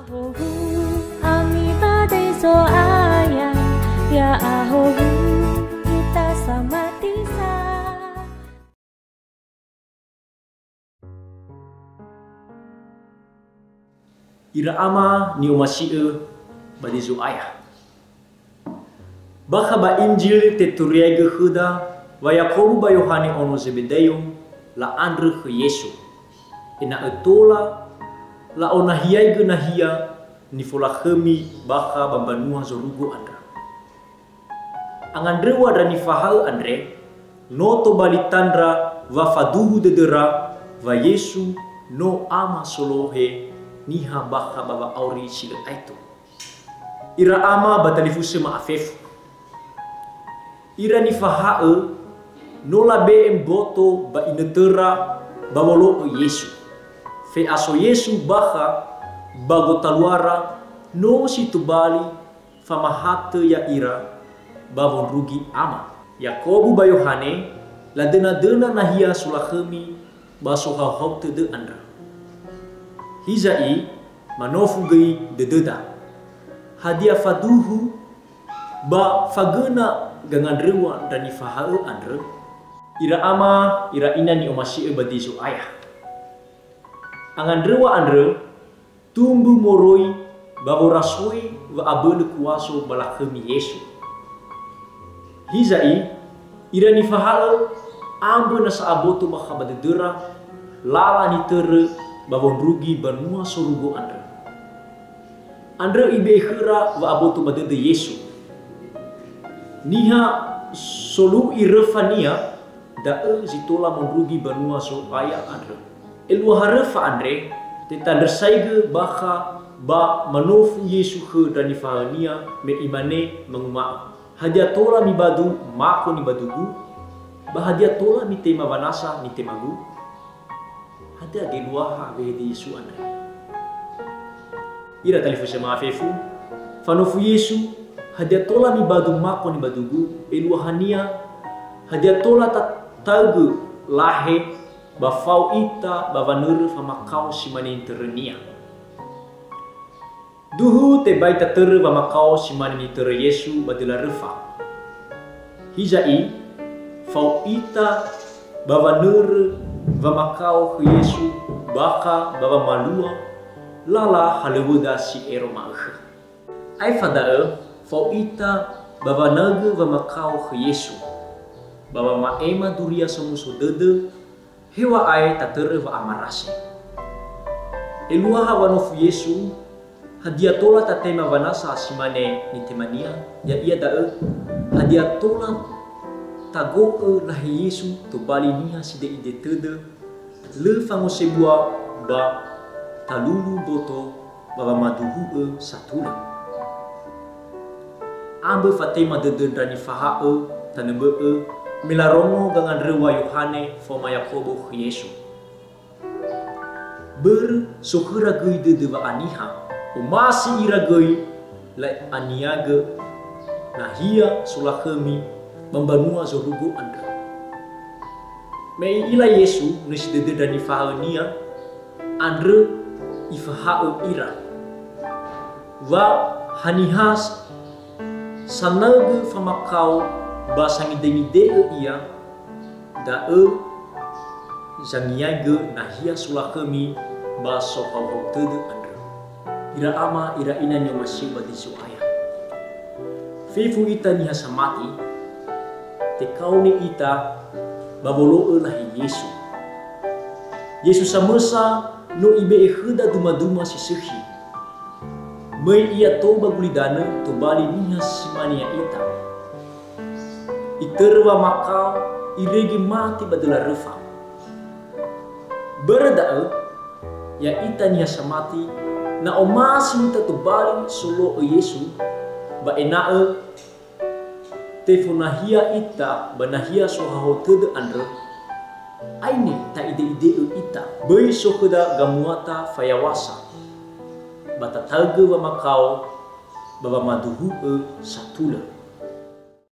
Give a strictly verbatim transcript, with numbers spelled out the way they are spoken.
Ahowu ami ba döi Zo'aya, ya'ahowu ita samati sa. Ira ama ni'omasi'ö ba döi Zo'aya. Bakha ba Injil teturiaigö khöda wa Yakobo ba Yohane ono Zebedayo la'andrö khö Yesu, ena'ö tola la'onahiaigö nahia nifolakhömi bakha ba mbanua zorugo andrö. Angandröwa ndra nifahaö andre, no tobali tandra wa faduhu dödöra wa Yesu no Ama solohe niha bakha ba wa'auri si lö aetu. Ira ama ba talifusö ma'afefu. Ira nifahaö no labe'e mboto ba inötöra ba wolo'ö Yesu. Fe'aso Yesu bakha ba gotaluara no si tobali famahatö ya'ira ba wondrugi Ama. Yakobo ba Yohane ladöna-döna nahia solakhömi ba sohao-hao tödö andrö. Hiza'i manofu göi dödöda. Hadia faduhu ba fagöna gangandröwa ndra nifahaö andrö? Ira ama, ira ina ni'omasi'ö ba döi Zo'aya. Angandröwa andrö tumbu moroi ba worasoi wa'abölö kuaso ba lakhömi Yesu. Hiza'i, ira nifahaö ambö nasa aboto bakha ba dödöra lala nitörö ba wondrugi banua sorugo andrö. Andrö ibe'e khöra wa'aboto ba dödö Yesu. Niha solu'i röfa-Nia, da'ö zi tola mondrugi banua Zo'aya andrö. Eluaha röfa andre, tetandrösaigö bakha ba manofu Yesu khö ndra nifahaö-Nia me Imane manguma'ö, "Hadia tola mibadu mako nibadu-Gu? Ba hadia tola mitema wanasa nitema-Gu?" Hadia geluaha wehede Yesu andre? Ira talifusö ma'afefu, fanofu Yesu, "Hadia tola mibadu mako nibadu-Gu?" Eluahania, hadia tola tataögö lahe ba fao ita ba wanörö famakao si mane nitörö-Nia. Duhu tebai tatörö wamakao si mane nitörö Yesu ba döla röfa. Hiza'i, fao ita ba wanörö wamakao khö Yesu bakha ba wamalua lala halöŵöda si ero ma'ökhö. Aefa da'ö, fao ita ba wanaögö wamakao khö Yesu, ba wama'ema Duria Somuso Dödö, heŵa'ae tatörö wa'amarase. Eluaha wanofu Yesu, hadia tola tatema wanasa si mane nitema-Nia? Ya'ia da'ö, hadia tola tago'ö lahe Yesu tobali niha side'ide tödö, lö fangosebua ba talulu mboto ba wamaduhu'ö satulö. Ambö fatema dödö ndra nifahaö tanö bö'ö me larongo gangandröwa Yohane faoma Yakobo khö Yesu. Börö so khöra göi dödö wa'aniha, omasi ira göi la'aniagö nahia solakhömi ba mbanua zorugo andrö. Me i'ila Yesu nösi dödö ndra nifahaö-Nia, andrö Ifahaö ira, wa haniha sanaögö famakao ba sangidengide'ö ia, da'ö zangiaigö nahia solakhömi ba sohauhau tödö andrö. Ira ama, ira ina ni'omasi'ö ba döi Zo'aya. Fefu ita niha samati, tekaoni ita ba wolo'ö lahe Yesu. Yesu samösa no Ibe'e khöda dumaduma si sökhi. Möi Ia tou ba gulidanö tobali niha si mane ya'ita. Itörö wamakao, irege mate ba döla röfa. Börö da'ö, ya'ita niha samati, na omasi ita tobali solo'ö Yesu, ba ena'ö tefonahia ita ba nahia sohahau tödö andrö, aine ta'ide'ide'ö ita. Böi so khöda gamuata fayaw̃asa, ba tataögö wamakao ba wamaduhu'ö satulö.